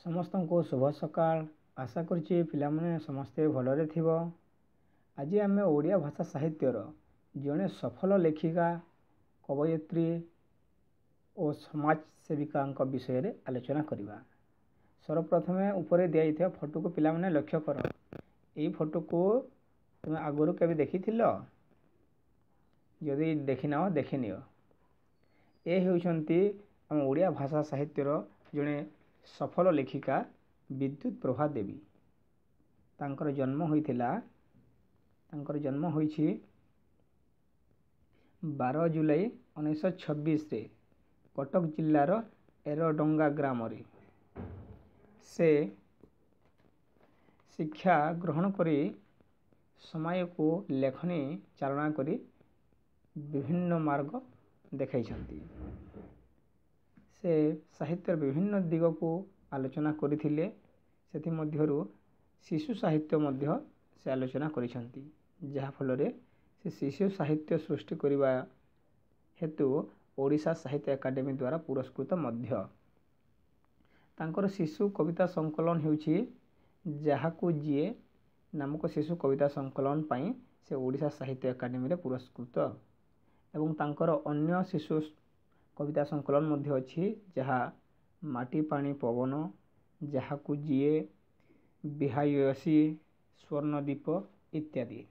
ସମସ୍ତଙ୍କୁ ଶୁଭ ସକାଳ। ଆଶା କରୁଛି ପିଲାମାନେ ସମସ୍ତେ ଭଲରେ ଥିବ। ଆଜି ଆମେ ଓଡ଼ିଆ ଭାଷା ସାହିତ୍ୟର ଜଣେ ସଫଳ ଲେଖିକା, କବୟିତ୍ରୀ ଓ ସମାଜ ସେବିକାଙ୍କ ବିଷୟରେ ଆଲୋଚନା କରିବା। ସର୍ବପ୍ରଥମେ ଉପରେ ଦିଆଯାଇଥିବା ଫଟୋକୁ ପିଲାମାନେ ଲକ୍ଷ୍ୟ କର। ଏଇ ଫଟୋକୁ ତୁମେ ଆଗରୁ କେବେ ଦେଖିଥିଲ? ଯଦି ଦେଖିନାହ, ଦେଖିନିଅ। ଏ ହେଉଛନ୍ତି ଆମ ଓଡ଼ିଆ ଭାଷା ସାହିତ୍ୟର ଜଣେ ସଫଳ ଲେଖିକା ବିଦ୍ୟୁତ ପ୍ରଭା ଦେବୀ। ତାଙ୍କର ଜନ୍ମ ହୋଇଥିଲା, ତାଙ୍କର ଜନ୍ମ ହୋଇଛି 12 ଜୁଲାଇ 1926ରେ କଟକ ଜିଲ୍ଲାର ଏରଡଙ୍ଗା ଗ୍ରାମରେ। ସେ ଶିକ୍ଷା ଗ୍ରହଣ କରି ସମୟକୁ ଲେଖନୀ ଚାଳନା କରି ବିଭିନ୍ନ ମାର୍ଗ ଦେଖାଇଛନ୍ତି। ସେ ସାହିତ୍ୟର ବିଭିନ୍ନ ଦିଗକୁ ଆଲୋଚନା କରିଥିଲେ। ସେଥିମଧ୍ୟରୁ ଶିଶୁ ସାହିତ୍ୟ ମଧ୍ୟ ସେ ଆଲୋଚନା କରିଛନ୍ତି, ଯାହାଫଳରେ ସେ ଶିଶୁ ସାହିତ୍ୟ ସୃଷ୍ଟି କରିବା ହେତୁ ଓଡ଼ିଶା ସାହିତ୍ୟ ଏକାଡେମୀ ଦ୍ୱାରା ପୁରସ୍କୃତ ମଧ୍ୟ। ତାଙ୍କର ଶିଶୁ କବିତା ସଂକଳନ ହେଉଛି ଯାହାକୁ ଯିଏ ନାମକ ଶିଶୁ କବିତା ସଂକଳନ ପାଇଁ ସେ ଓଡ଼ିଶା ସାହିତ୍ୟ ଏକାଡେମୀରେ ପୁରସ୍କୃତ। ଏବଂ ତାଙ୍କର ଅନ୍ୟ ଶିଶୁ କବିତା ସଂକଳନ ମଧ୍ୟ ଅଛି, ଯାହା ମାଟି ପାଣି ପବନ, ଯାହାକୁ ଯିଏ, ବିହାୟସୀ, ସ୍ୱର୍ଣ୍ଣଦୀପ ଇତ୍ୟାଦି।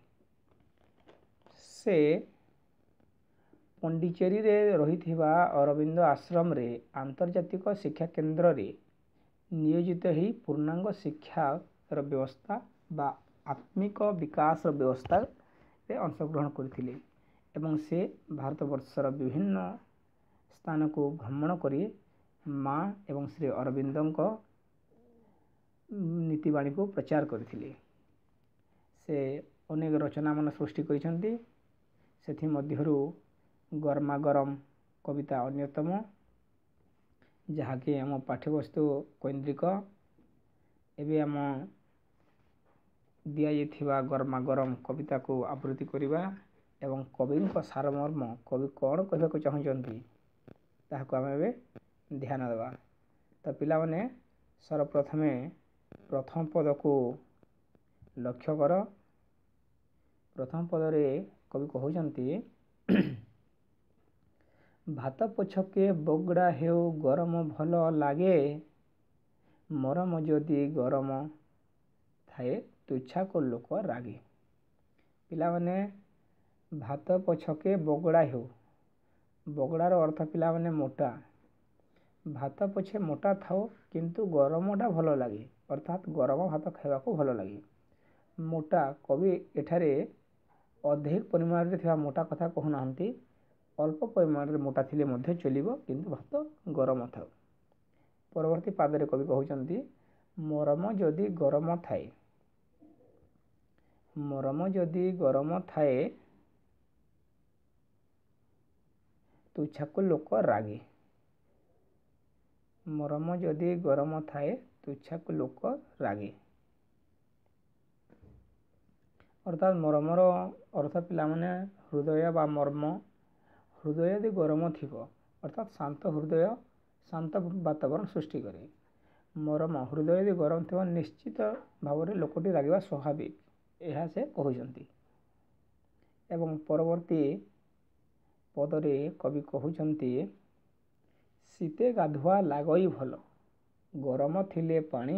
ସେ ପଣ୍ଡିଚେରୀରେ ରହିଥିବା ଅରବିନ୍ଦ ଆଶ୍ରମରେ ଆନ୍ତର୍ଜାତିକ ଶିକ୍ଷା କେନ୍ଦ୍ରରେ ନିୟୋଜିତ ହେଇ ପୂର୍ଣ୍ଣାଙ୍ଗ ଶିକ୍ଷାର ବ୍ୟବସ୍ଥା ବା ଆତ୍ମିକ ବିକାଶର ବ୍ୟବସ୍ଥାରେ ଅଂଶଗ୍ରହଣ କରିଥିଲେ ଏବଂ ସେ ଭାରତବର୍ଷର ବିଭିନ୍ନ ସ୍ଥାନକୁ ଭ୍ରମଣ କରି ମା ଏବଂ ଶ୍ରୀ ଅରବିନ୍ଦଙ୍କ ନୀତିବାଣୀକୁ ପ୍ରଚାର କରିଥିଲେ। ସେ ଅନେକ ରଚନାମାନ ସୃଷ୍ଟି କରିଛନ୍ତି। ସେଥିମଧ୍ୟରୁ ଗରମା ଗରମ କବିତା ଅନ୍ୟତମ, ଯାହାକି ଆମ ପାଠ୍ୟବସ୍ତୁ କୈନ୍ଦ୍ରିକ। ଏବେ ଆମ ଦିଆଯାଇଥିବା ଗରମା ଗରମ କବିତାକୁ ଆବୃତ୍ତି କରିବା ଏବଂ କବିଙ୍କ ସାରମର୍ମ, କବି କ'ଣ କହିବାକୁ ଚାହୁଁଛନ୍ତି, ତାହାକୁ ଆମେ ଏବେ ଧ୍ୟାନ ଦେବା। ତ ପିଲାମାନେ, ସର୍ବପ୍ରଥମେ ପ୍ରଥମ ପଦକୁ ଲକ୍ଷ୍ୟ କର। ପ୍ରଥମ ପଦରେ କବି କହୁଛନ୍ତି, ଭାତ ପଛକେ ବଗଡ଼ା ହେଉ ଗରମ ଭଲ ଲାଗେ, ମରମ ଯଦି ଗରମ ଥାଏ ତୁଚ୍ଛାକୁ ଲୋକ ରାଗେ। ପିଲାମାନେ, ଭାତ ପଛକେ ବଗଡ଼ା ହେଉ, ବଗଡ଼ାର ଅର୍ଥ ପିଲାମାନେ ମୋଟା। ଭାତ ପଛେ ମୋଟା ଥାଉ, କିନ୍ତୁ ଗରମଟା ଭଲ ଲାଗେ, ଅର୍ଥାତ୍ ଗରମ ଭାତ ଖାଇବାକୁ ଭଲ ଲାଗେ। ମୋଟା କବି ଏଠାରେ ଅଧିକ ପରିମାଣରେ ଥିବା ମୋଟା କଥା କହୁନାହାନ୍ତି। ଅଳ୍ପ ପରିମାଣରେ ମୋଟା ଥିଲେ ମଧ୍ୟ ଚଲିବ, କିନ୍ତୁ ଭାତ ଗରମ ଥାଉ। ପରବର୍ତ୍ତୀ ପାଦରେ କବି କହୁଛନ୍ତି, ମରମ ଯଦି ଗରମ ଥାଏ, ମରମ ଯଦି ଗରମ ଥାଏ ତୁଚ୍ଛାକୁ ଲୋକ ରାଗେ। ମରମ ଯଦି ଗରମ ଥାଏ ତୁଚ୍ଛାକୁ ଲୋକ ରାଗେ। ଅର୍ଥାତ୍ ମରମର ଅର୍ଥ ପିଲାମାନେ ହୃଦୟ ବା ମର୍ମ। ହୃଦୟ ଯଦି ଗରମ ଥିବ, ଅର୍ଥାତ୍ ଶାନ୍ତ ହୃଦୟ ଶାନ୍ତ ବାତାବରଣ ସୃଷ୍ଟି କରେ। ମରମ ହୃଦୟ ଯଦି ଗରମ ଥିବ, ନିଶ୍ଚିତ ଭାବରେ ଲୋକଟି ରାଗିବା ସ୍ୱାଭାବିକ, ଏହା ସେ କହୁଛନ୍ତି। ଏବଂ ପରବର୍ତ୍ତୀ ପଦରେ କବି କହୁଛନ୍ତି, ଶୀତେ ଗାଧୁଆ ଲାଗଇ ଭଲ, ଗରମ ଥିଲେ ପାଣି,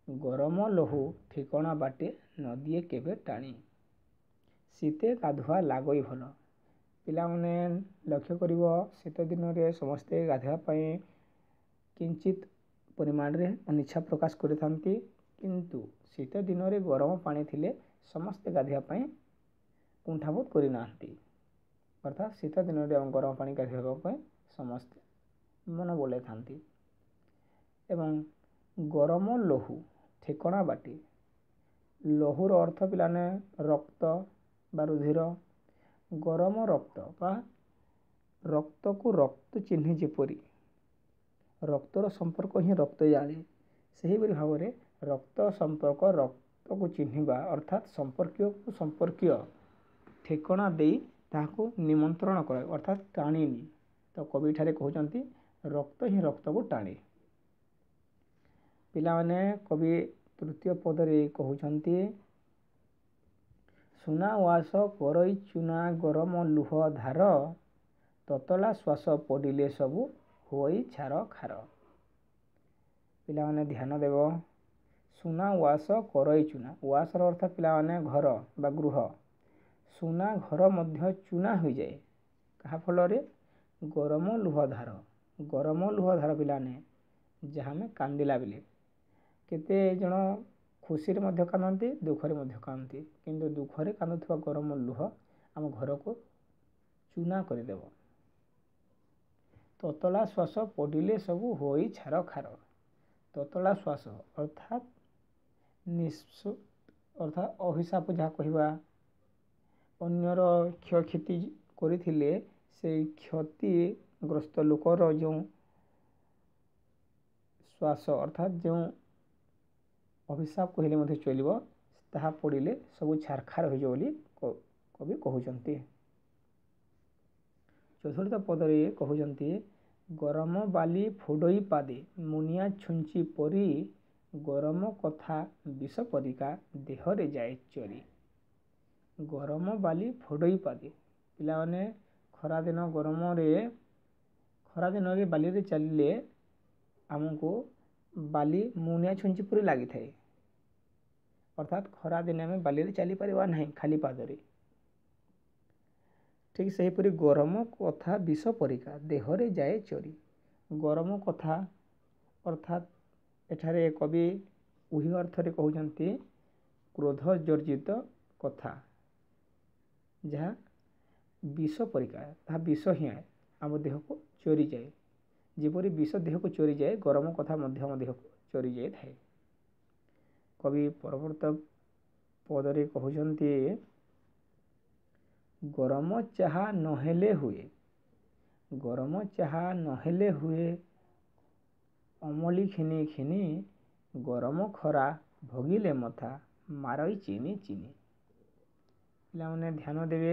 ଗରମ ଲହୁ ଠିକଣା ବାଟେ ନଦିଏ କେବେ ଟାଣି। ଶୀତେ ଗାଧୁଆ ଲାଗଇ ଭଲ। ପିଲାମାନେ ଲକ୍ଷ୍ୟ କରିବ, ଶୀତ ଦିନରେ ସମସ୍ତେ ଗାଧୋଇବା ପାଇଁ କିଞ୍ଚିତ ପରିମାଣରେ ଅନିଚ୍ଛା ପ୍ରକାଶ କରିଥାନ୍ତି, କିନ୍ତୁ ଶୀତ ଦିନରେ ଗରମ ପାଣି ଥିଲେ ସମସ୍ତେ ଗାଧୋଇବା ପାଇଁ କୁଣ୍ଠାବୋଧ କରିନାହାନ୍ତି। ଅର୍ଥାତ୍ ଶୀତ ଦିନରେ ଆମ ଗରମ ପାଣି ଗାଧୋଇବା ପାଇଁ ସମସ୍ତେ ମନ ବୋଲାଇଥାନ୍ତି। ଏବଂ ଗରମ ଲହୁ ଠିକଣା ବାଟେ, ଲହୁର ଅର୍ଥ ପିଲାମାନେ ରକ୍ତ ବା ରୁଧିର। ଗରମ ରକ୍ତ ବା ରକ୍ତକୁ ରକ୍ତ ଚିହ୍ନି ଯେପରି, ରକ୍ତର ସମ୍ପର୍କ ହିଁ ରକ୍ତ ଜାଣେ, ସେହିପରି ଭାବରେ ରକ୍ତ ସମ୍ପର୍କ ରକ୍ତକୁ ଚିହ୍ନିବା, ଅର୍ଥାତ୍ ସମ୍ପର୍କୀୟକୁ ସମ୍ପର୍କୀୟ ଠିକଣା ଦେଇ ତାହାକୁ ନିମନ୍ତ୍ରଣ କରେ, ଅର୍ଥାତ୍ ଟାଣିନି। ତ କବି ଏଠାରେ କହୁଛନ୍ତି, ରକ୍ତ ହିଁ ରକ୍ତକୁ ଟାଣେ। ପିଲାମାନେ, କବି ତୃତୀୟ ପଦରେ କହୁଛନ୍ତି, ସୁନା ଉଆସ କରଇ ଚୁନା ଗରମ ଲୁହ ଧାର, ତତଲା ଶ୍ୱାସ ପଡ଼ିଲେ ସବୁ ହୁଅଇ ଛାର ଖାର। ପିଲାମାନେ ଧ୍ୟାନ ଦେବ, ସୁନା ଉଆସ କରଇ ଚୁନା। ଉଆସର ଅର୍ଥ ପିଲାମାନେ ଘର ବା ଗୃହ। ସୁନା ଘର ମଧ୍ୟ ଚୁନା ହୋଇଯାଏ। କାହା ଫଳରେ? ଗରମ ଲୁହ ଧାର। ଗରମ ଲୁହ ଧାର ପିଲାମାନେ, ଯାହା ଆମେ କାନ୍ଦିଲା ବେଳେ, କେତେ ଜଣ ଖୁସିରେ ମଧ୍ୟ କାନ୍ଦନ୍ତି, ଦୁଃଖରେ ମଧ୍ୟ କାନ୍ଦନ୍ତି, କିନ୍ତୁ ଦୁଃଖରେ କାନ୍ଦୁଥିବା ଗରମ ଲୁହ ଆମ ଘରକୁ ଚୁନା କରିଦେବ। ତତଲା ଶ୍ୱାସ ପଡ଼ିଲେ ସବୁ ହୋଇ ଛାର ଖାର। ତତଲା ଶ୍ୱାସ ଅର୍ଥାତ୍ ଅର୍ଥାତ୍ ଅଭିଶାପ ଯାହା କହିବା, ଅନ୍ୟର କ୍ଷୟକ୍ଷତି କରିଥିଲେ ସେଇ କ୍ଷତିଗ୍ରସ୍ତ ଲୋକର ଯେଉଁ ଶ୍ୱାସ ଅର୍ଥାତ୍ ଯେଉଁ ଅଭିଶାପ କହିଲେ ମଧ୍ୟ ଚଳିବ, ତାହା ପଡ଼ିଲେ ସବୁ ଛାରଖାର ହୋଇଯିବ ବୋଲି କବି କହୁଛନ୍ତି। ଚତୁର୍ଥ ପଦରେ କହୁଛନ୍ତି, ଗରମ ବାଲି ଫୋଡ଼ଇ ପାଦେ ମୁନିଆ ଛୁଞ୍ଚି ପରି, ଗରମ କଥା ବିଷ ପରିକା ଦେହରେ ଯାଏ ଚରି। ଗରମ ବାଲି ଫୋଡ଼ଇ ପାଦେ। ପିଲାମାନେ, ଖରାଦିନ ଗରମରେ, ଖରାଦିନରେ ବାଲିରେ ଚାଲିଲେ ଆମକୁ ବାଲି ମୁନିଆ ଛୁଞ୍ଚି ପରି ଲାଗିଥାଏ। ଅର୍ଥାତ୍ ଖରାଦିନେ ଆମେ ବାଲିରେ ଚାଲିପାରିବା ନାହିଁ ଖାଲି ପାଦରେ। ଠିକ୍ ସେହିପରି ଗରମ କଥା ବିଷ ପରିକା ଦେହରେ ଯାଏ ଚରି। ଗରମ କଥା ଅର୍ଥାତ୍ ଏଠାରେ କବି ଉହି ଅର୍ଥରେ କହୁଛନ୍ତି କ୍ରୋଧ ଜର୍ଜିତ କଥା, ଯାହା ବିଷ ପରିକା, ତାହା ବିଷ ହିଁ ଆମ ଦେହକୁ ଚରିଯାଏ। ଯେପରି ବିଷ ଦେହକୁ ଚରିଯାଏ, ଗରମ କଥା ମଧ୍ୟ ଆମ ଦେହକୁ ଚରି ଯାଇଥାଏ। କବି ପରବର୍ତ୍ତୀ ପଦରେ କହୁଛନ୍ତି, ଗରମ ଚାହା ନହେଲେ ହୁଏ, ଗରମ ଚାହା ନହେଲେ ହୁଏ ଅମଳି ଖିନି ଖିନି, ଗରମ ଖରା ଭୋଗିଲେ ମଥା ମାରଇ ଚିନି ଚିନି। ପିଲାମାନେ ଧ୍ୟାନ ଦେବେ,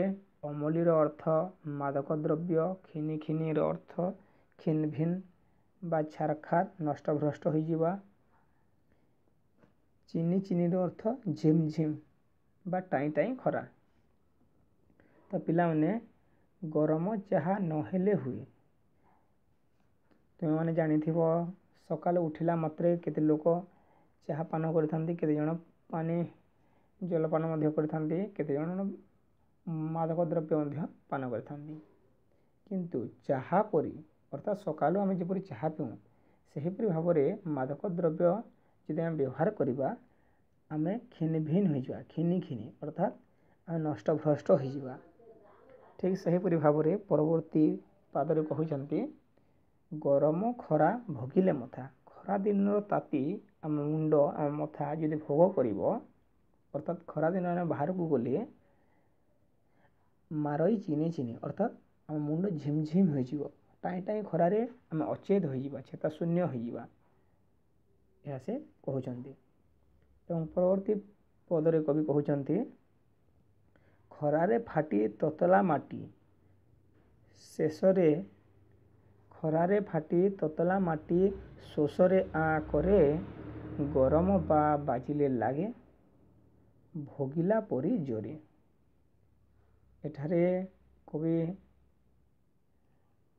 ଅମଳିର ଅର୍ଥ ମାଦକ ଦ୍ରବ୍ୟ, ଖିନି ଖିନିର ଅର୍ଥ ଖିନ ଭିନ ବା ଛାରଖାର, ନଷ୍ଟଭ୍ରଷ୍ଟ ହୋଇଯିବା, ଚିନି ଚିନିର ଅର୍ଥ ଝିମ୍ ଝିମ୍ ବା ଟାଇଁ ଟାଇଁ ଖରା। ତ ପିଲାମାନେ, ଗରମ ଚାହା ନହେଲେ ହୁଏ। ତୁମେମାନେ ଜାଣିଥିବ, ସକାଳୁ ଉଠିଲା ମାତ୍ରେ କେତେ ଲୋକ ଚାହା ପାନ କରିଥାନ୍ତି, କେତେ ଜଣ ପାଣି ଜଳପାନ ମଧ୍ୟ କରିଥାନ୍ତି, କେତେ ଜଣ ମାଦକ ଦ୍ରବ୍ୟ ମଧ୍ୟ ପାନ କରିଥାନ୍ତି। କିନ୍ତୁ ଚାହା ପରି, ଅର୍ଥାତ୍ ସକାଳୁ ଆମେ ଯେପରି ଚାହା ପିଉ, ସେହିପରି ଭାବରେ ମାଦକ ଦ୍ରବ୍ୟ ଯଦି ଆମେ ବ୍ୟବହାର କରିବା, ଆମେ ଖିନି ଭିନ ହୋଇଯିବା। ଖିନି ଖିନି ଅର୍ଥାତ୍ ଆମେ ନଷ୍ଟ ଭ୍ରଷ୍ଟ ହୋଇଯିବା। ଠିକ୍ ସେହିପରି ଭାବରେ ପରବର୍ତ୍ତୀ ପାଦରେ କହୁଛନ୍ତି, ଗରମ ଖରା ଭୋଗିଲେ ମଥା। ଖରା ଦିନର ତାତି ଆମ ମୁଣ୍ଡ, ଆମ ମଥା ଯଦି ଭୋଗ କରିବ, ଅର୍ଥାତ୍ ଖରା ଦିନରେ ଆମେ ବାହାରକୁ ଗଲେ ମାରଇ ଚିନି ଚିନି, ଅର୍ଥାତ୍ ଆମ ମୁଣ୍ଡ ଝିମ୍ ଝିମ୍ ହୋଇଯିବ, ଟାଇଁ ଟାଇଁ ଖରାରେ ଆମେ ଅଚେତ ହୋଇଯିବା, ଚେତା ଶୂନ୍ୟ ହୋଇଯିବା, ଏହା ସେ କହୁଛନ୍ତି। ଏବଂ ପରବର୍ତ୍ତୀ ପଦରେ କବି କହୁଛନ୍ତି, ଖରାରେ ଫାଟି ତତଲା ମାଟି ଶେଷରେ, ଖରାରେ ଫାଟି ତତଲା ମାଟି ଶୋଷରେ ଆଁ କରେ, ଗରମ ବା ବାଜିଲେ ଲାଗେ ଭୋଗିଲା ପରି ଜୋରେ। ଏଠାରେ କବି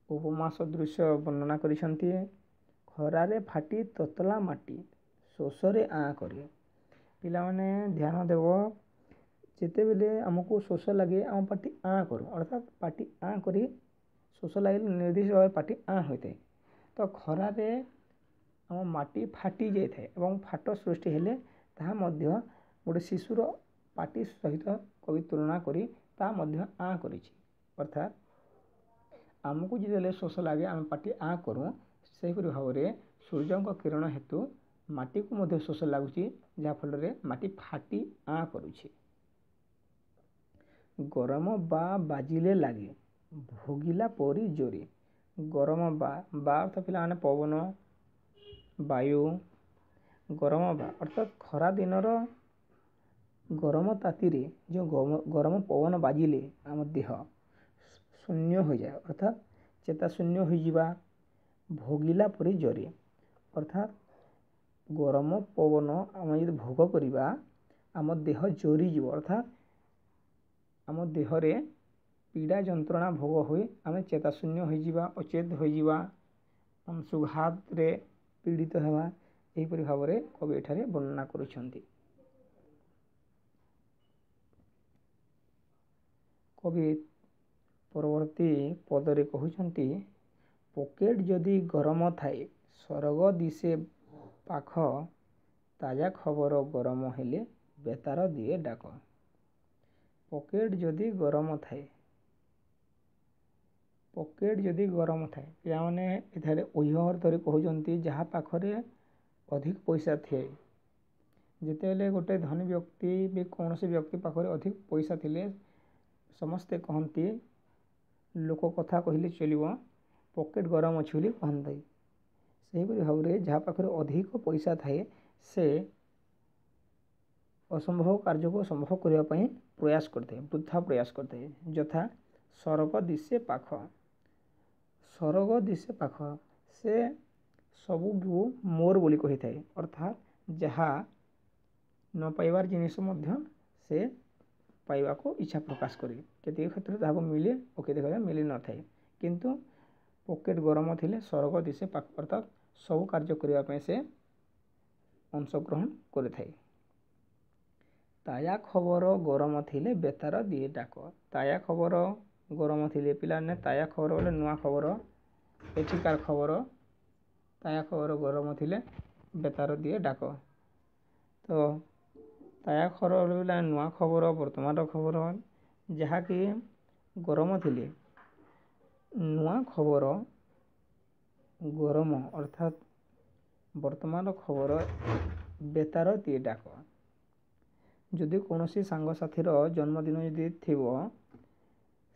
ଉପମା ସଦୃଶ୍ୟ ବର୍ଣ୍ଣନା କରିଛନ୍ତି। ଖରାରେ ଫାଟି ତତଲା ମାଟି ଶୋଷରେ ଆଁ କରେ। ପିଲାମାନେ ଧ୍ୟାନ ଦେବ, ଯେତେବେଳେ ଆମକୁ ଶୋଷ ଲାଗେ ଆମ ପାଟି ଆଁ କରୁ, ଅର୍ଥାତ୍ ପାଟି ଆଁ କରି ଶୋଷ ଲାଗିଲେ ନିର୍ଦ୍ଦିଷ୍ଟ ଭାବେ ପାଟି ଆଁ ହୋଇଥାଏ। ତ ଖରାରେ ଆମ ମାଟି ଫାଟି ଯାଇଥାଏ ଏବଂ ଫାଟ ସୃଷ୍ଟି ହେଲେ ତାହା ମଧ୍ୟ ଗୋଟେ ଶିଶୁର ପାଟି ସହିତ କବି ତୁଳନା କରି ତା ମଧ୍ୟ ଆଁ କରିଛି। ଅର୍ଥାତ୍ ଆମକୁ ଯେତେବେଳେ ଶୋଷ ଲାଗେ ଆମେ ପାଟି ଆଁ କରୁ, ସେହିପରି ଭାବରେ ସୂର୍ଯ୍ୟଙ୍କ କିରଣ ହେତୁ ମାଟିକୁ ମଧ୍ୟ ଶୋଷ ଲାଗୁଛି, ଯାହାଫଳରେ ମାଟି ଫାଟି ଆଁ କରୁଛି। ଗରମ ବା ବାଜିଲେ ଲାଗେ ଭୋଗିଲା ପରି ଜୋରେ। ଗରମ ବା, ବା ଅର୍ଥ ପିଲାମାନେ ପବନ, ବାୟୁ। ଗରମ ବା ଅର୍ଥାତ୍ ଖରା ଦିନର ଗରମ ତାତିରେ ଯେଉଁ ଗରମ ପବନ ବାଜିଲେ ଆମ ଦେହ ଶୂନ୍ୟ ହୋଇଯାଏ, ଅର୍ଥାତ୍ ଚେତା ଶୂନ୍ୟ ହୋଇଯିବା। ଭୋଗିଲା ପରି ଜୋରେ ଅର୍ଥାତ୍ ଗରମ ପବନ ଆମେ ଯଦି ଭୋଗ କରିବା ଆମ ଦେହ ଜରିଯିବ, ଅର୍ଥାତ୍ ଆମ ଦେହରେ ପୀଡ଼ା ଯନ୍ତ୍ରଣା ଭୋଗ ହୋଇ ଆମେ ଚେତାଶୂନ୍ୟ ହୋଇଯିବା, ଅଚେତ ହୋଇଯିବା, ଅଂଶୁଘାତରେ ପୀଡ଼ିତ ହେବା। ଏହିପରି ଭାବରେ କବି ଏଠାରେ ବର୍ଣ୍ଣନା କରୁଛନ୍ତି। କବି ପରବର୍ତ୍ତୀ ପଦରେ କହୁଛନ୍ତି, ପକେଟ୍ ଯଦି ଗରମ ଥାଏ ସରଗ ଦିଶେ ପାଖ, ତାଜା ଖବର ଗରମ ହେଲେ ବେତାର ଦିଏ ଡାକ। ପକେଟ୍ ଯଦି ଗରମ ଥାଏ, ପକେଟ୍ ଯଦି ଗରମ ଥାଏ, ପିଲାମାନେ ଏଠାରେ ଐହ ଅର୍ଥରେ କହୁଛନ୍ତି ଯାହା ପାଖରେ ଅଧିକ ପଇସା ଥାଏ। ଯେତେବେଳେ ଗୋଟେ ଧନୀ ବ୍ୟକ୍ତି ବି କୌଣସି ବ୍ୟକ୍ତି ପାଖରେ ଅଧିକ ପଇସା ଥିଲେ ସମସ୍ତେ କହନ୍ତି, ଲୋକ କଥା କହିଲେ ଚଳିବ, ପକେଟ୍ ଗରମ ଅଛି ବୋଲି କହନ୍ତି। ସେହିପରି ଭାବରେ ଯାହା ପାଖରେ ଅଧିକ ପଇସା ଥାଏ ସେ ଅସମ୍ଭବ କାର୍ଯ୍ୟକୁ ସମ୍ଭବ କରିବା ପାଇଁ ପ୍ରୟାସ କରିଥାଏ, ବୃଥା ପ୍ରୟାସ କରିଥାଏ। ଯଥା ସରଗ ଦିଶେ ପାଖ, ସରଗ ଦିଶେ ପାଖ, ସେ ସବୁକୁ ମୋର ବୋଲି କହିଥାଏ, ଅର୍ଥାତ୍ ଯାହା ନ ପାଇବାର ଜିନିଷ ମଧ୍ୟ ସେ ପାଇବାକୁ ଇଚ୍ଛା ପ୍ରକାଶ କରେ। କେତେକ କ୍ଷେତ୍ରରେ ତାହାକୁ ମିଳେ ଓ କେତେକ କ୍ଷେତ୍ରରେ ମିଳିନଥାଏ, କିନ୍ତୁ ପକେଟ୍ ଗରମ ଥିଲେ ସରଗ ଦିଶେ ପାଖ, ଅର୍ଥାତ୍ ସବୁ କାର୍ଯ୍ୟ କରିବା ପାଇଁ ସେ ଅଂଶଗ୍ରହଣ କରିଥାଏ। ତାଜା ଖବର ଗରମ ଥିଲେ ବେତାର ଦିଏ ଡାକ। ତାଜା ଖବର ଗରମ ଥିଲେ, ପିଲାମାନେ ତାଜା ଖବର ବୋଲେ ନୂଆ ଖବର, ଏଠିକାର ଖବର, ତାଜା ଖବର ଗରମ ଥିଲେ ବେତାର ଦିଏ ଡାକ। ତ ତାଜା ଖବର ବୋଲେ ନୂଆ ଖବର, ବର୍ତ୍ତମାନର ଖବର, ଯାହାକି ଗରମ ଥିଲେ ନୂଆ ଖବର ଗରମ, ଅର୍ଥାତ୍ ବର୍ତ୍ତମାନର ଖବର ବେତାର ଦିଏ ଡାକ। ଯଦି କୌଣସି ସାଙ୍ଗସାଥିର ଜନ୍ମଦିନ ଯଦି ଥିବ,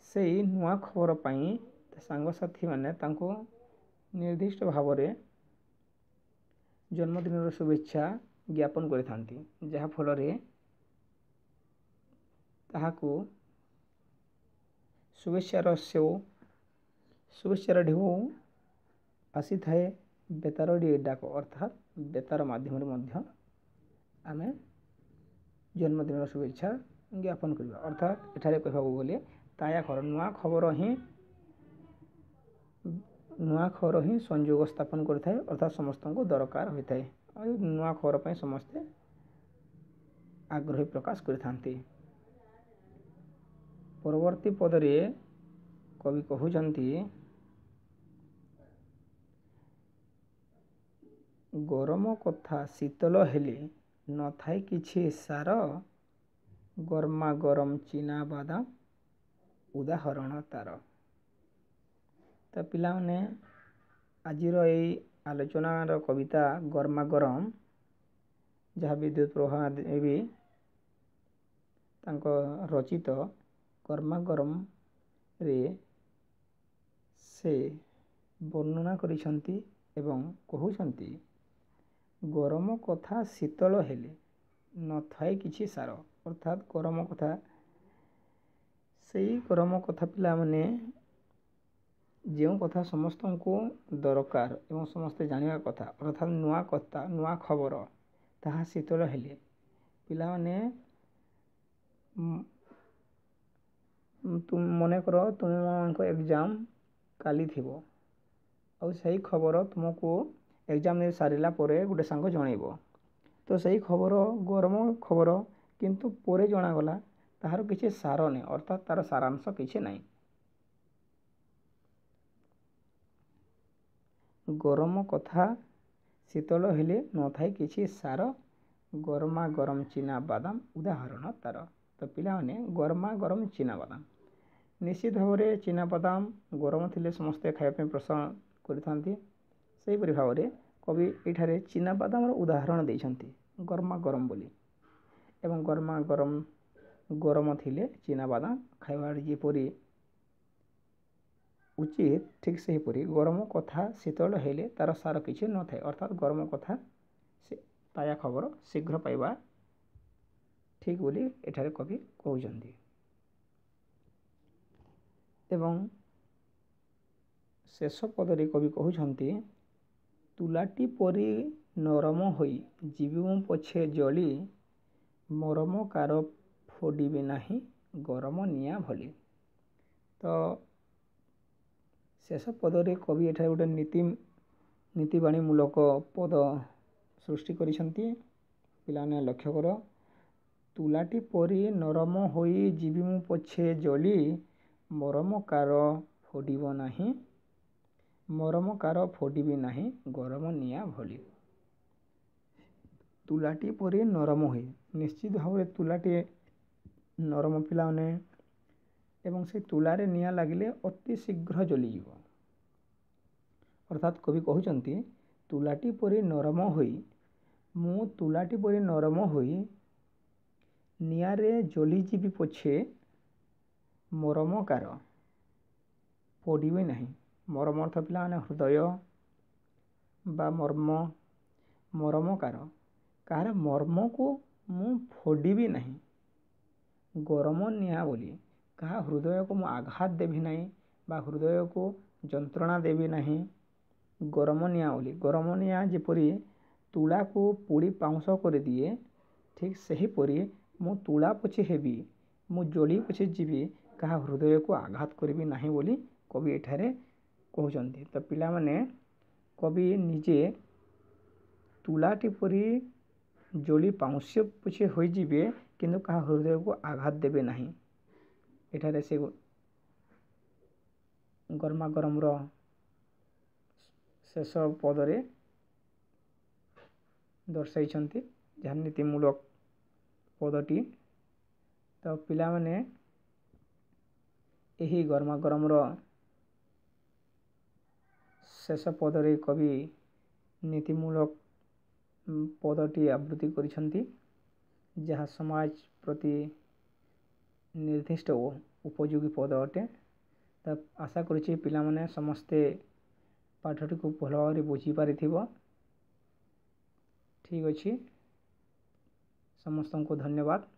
ସେଇ ନୂଆ ଖବର ପାଇଁ ସାଙ୍ଗସାଥିମାନେ ତାଙ୍କୁ ନିର୍ଦ୍ଦିଷ୍ଟ ଭାବରେ ଜନ୍ମଦିନର ଶୁଭେଚ୍ଛା ଜ୍ଞାପନ କରିଥାନ୍ତି, ଯାହାଫଳରେ ତାହାକୁ ଶୁଭେଚ୍ଛାର ସେଉ, ଶୁଭେଚ୍ଛାର ଢେଉ ଆସିଥାଏ। ବେତାର ଡାକ, ଅର୍ଥାତ୍ ବେତାର ମାଧ୍ୟମରେ ମଧ୍ୟ ଆମେ ଜନ୍ମଦିନର ଶୁଭେଚ୍ଛା ଜ୍ଞାପନ କରିବା। ଅର୍ଥାତ୍ ଏଠାରେ କହିବାକୁ ଗଲେ ତାଜା ଖବର, ନୂଆ ଖବର ହିଁ, ନୂଆ ଖବର ହିଁ ସଂଯୋଗ ସ୍ଥାପନ କରିଥାଏ, ଅର୍ଥାତ୍ ସମସ୍ତଙ୍କୁ ଦରକାର ହୋଇଥାଏ। ଆଉ ନୂଆ ଖବର ପାଇଁ ସମସ୍ତେ ଆଗ୍ରହୀ ପ୍ରକାଶ କରିଥାନ୍ତି। ପରବର୍ତ୍ତୀ ପଦରେ କବି କହୁଛନ୍ତି, ଗରମ କଥା ଶୀତଳ ହେଲେ ନଥାଏ କିଛି ସାର, ଗରମା ଗରମ ଚିନାବାଦାମ ଉଦାହରଣ ତାର। ତ ପିଲାମାନେ, ଆଜିର ଏଇ ଆଲୋଚନାର କବିତା ଗରମା ଗରମ, ଯାହା ବିଦ୍ୟୁତ ପ୍ରଭା ଦେବୀ ତାଙ୍କ ରଚିତ ଗରମା ଗରମରେ ସେ ବର୍ଣ୍ଣନା କରିଛନ୍ତି ଏବଂ କହୁଛନ୍ତି, ଗରମ କଥା ଶୀତଳ ହେଲେ ନଥାଏ କିଛି ସାର। ଅର୍ଥାତ୍ ଗରମ କଥା, ସେଇ ଗରମ କଥା ପିଲାମାନେ ଯେଉଁ କଥା ସମସ୍ତଙ୍କୁ ଦରକାର ଏବଂ ସମସ୍ତେ ଜାଣିବା କଥା, ଅର୍ଥାତ୍ ନୂଆ କଥା, ନୂଆ ଖବର, ତାହା ଶୀତଳ ହେଲେ ପିଲାମାନେ, ମନେକର ତୁମମାନଙ୍କ ଏକ୍ଜାମ୍ କାଲି ଥିବ, ଆଉ ସେଇ ଖବର ତୁମକୁ ଏକ୍ଜାମ୍ ଦେଇ ସାରିଲା ପରେ ଗୋଟେ ସାଙ୍ଗ ଜଣେଇବ। ତ ସେଇ ଖବର ଗରମ ଖବର, କିନ୍ତୁ ପରେ ଜଣାଗଲା ତାହାର କିଛି ସାର ନାହିଁ, ଅର୍ଥାତ୍ ତାର ସାରାଂଶ କିଛି ନାହିଁ। ଗରମ କଥା ଶୀତଳ ହେଲେ ନଥାଏ କିଛି ସାର, ଗରମା ଗରମ ଚିନା ବାଦାମ ଉଦାହରଣ ତାର। ତ ପିଲାମାନେ, ଗରମା ଗରମ ଚିନାବାଦାମ, ନିଶ୍ଚିତ ଭାବରେ ଚିନାବାଦାମ ଗରମ ଥିଲେ ସମସ୍ତେ ଖାଇବା ପାଇଁ ପସନ୍ଦ କରିଥାନ୍ତି। ସେହିପରି ଭାବରେ କବି ଏଠାରେ ଚିନାବାଦାମର ଉଦାହରଣ ଦେଇଛନ୍ତି ଗରମା ଗରମ ବୋଲି, ଏବଂ ଗରମା ଗରମ ଗରମ ଥିଲେ ଚିନାବାଦାମ ଖାଇବାର ଯେପରି ଉଚିତ, ଠିକ୍ ସେହିପରି ଗରମ କଥା ଶୀତଳ ହେଲେ ତାର ସାର କିଛି ନଥାଏ, ଅର୍ଥାତ୍ ଗରମ କଥା ସେ ତାଜା ଖବର ଶୀଘ୍ର ପାଇବା ଠିକ୍ ବୋଲି ଏଠାରେ କବି କହୁଛନ୍ତି। ଏବଂ ଶେଷ ପଦରେ କବି କହୁଛନ୍ତି, ତୁଲାଟି ପରି ନରମ ହୋଇ ଯିବି ମୁଁ ପଛେ ଜଳି, ମରମକାର ଫୋଡ଼ିବି ନାହିଁ ଗରମ ନିଆଁ ଭଳି। ତ ଶେଷ ପଦରେ କବି ଏଠାରେ ଗୋଟେ ନୀତିବାଣୀମୂଳକ ପଦ ସୃଷ୍ଟି କରିଛନ୍ତି। ପିଲାମାନେ ଲକ୍ଷ୍ୟ କର, ତୁଲାଟି ପରି ନରମ ହୋଇ ଯିବି ମୁଁ ପଛେ ଜଳି, ମରମକାର ଫୋଡ଼ିବ ନାହିଁ, ମରମକାର ଫୋଡ଼ିବି ନାହିଁ ଗରମ ନିଆଁ ଭଳି। ତୁଲାଟି ପରି ନରମ ହୋଇ, ନିଶ୍ଚିତ ଭାବରେ ତୁଲାଟିଏ ନରମ ପିଲାମାନେ, ଏବଂ ସେ ତୁଲାରେ ନିଆଁ ଲାଗିଲେ ଅତି ଶୀଘ୍ର ଜଳିଯିବ। ଅର୍ଥାତ୍ କବି କହୁଛନ୍ତି, ତୁଲାଟି ପରି ନରମ ହୋଇ, ମୁଁ ତୁଲାଟି ପରି ନରମ ହୋଇ ନିଆଁରେ ଜଳିଯିବି ପଛେ, ମରମକାର ପୋଡ଼ିବି ନାହିଁ। ମରମ ଅର୍ଥ ପିଲାମାନେ ହୃଦୟ ବା ମର୍ମ। ମରମକାର, କାହାର ମର୍ମକୁ ମୁଁ ଫୋଡ଼ିବି ନାହିଁ ଗରମ ନିଆଁ ବୋଲି। କାହା ହୃଦୟକୁ ମୁଁ ଆଘାତ ଦେବି ନାହିଁ ବା ହୃଦୟକୁ ଯନ୍ତ୍ରଣା ଦେବି ନାହିଁ ଗରମ ନିଆଁ ବୋଲି। ଗରମ ନିଆଁ ଯେପରି ତୁଳାକୁ ପୋଡ଼ି ପାଉଁଶ କରିଦିଏ, ଠିକ୍ ସେହିପରି ମୁଁ ତୁଳା ପଛେ ହେବି, ମୁଁ ଜଳି ପଛେ ଯିବି, କାହା ହୃଦୟକୁ ଆଘାତ କରିବି ନାହିଁ ବୋଲି କବି ଏଠାରେ କହୁଛନ୍ତି। ତ ପିଲାମାନେ, କବି ନିଜେ ତୁଳାଟି ପରି ଜଳି ପାଉଁଶ ପଛେ ହୋଇଯିବେ, କିନ୍ତୁ କାହା ହୃଦୟକୁ ଆଘାତ ଦେବେ ନାହିଁ। ଏଠାରେ ସେ ଗରମା ଗରମର ଶେଷ ପଦରେ ଦର୍ଶାଇଛନ୍ତି, ଯାହା ନୀତିମୂଳକ ପଦଟି। ତ ପିଲାମାନେ, ଏହି ଗରମା ଗରମର ଶେଷ ପଦରେ କବି ନୀତିମୂଳକ ପଦଟି ଆବୃତ୍ତି କରିଛନ୍ତି, ଯାହା ସମାଜ ପ୍ରତି ନିର୍ଦ୍ଦିଷ୍ଟ ଓ ଉପଯୋଗୀ ପଦ ଅଟେ। ତ ଆଶା କରୁଛି ପିଲାମାନେ ସମସ୍ତେ ପାଠଟିକୁ ଭଲ ଭାବରେ ବୁଝିପାରିଥିବ। ଠିକ୍ ଅଛି, ସମସ୍ତଙ୍କୁ ଧନ୍ୟବାଦ।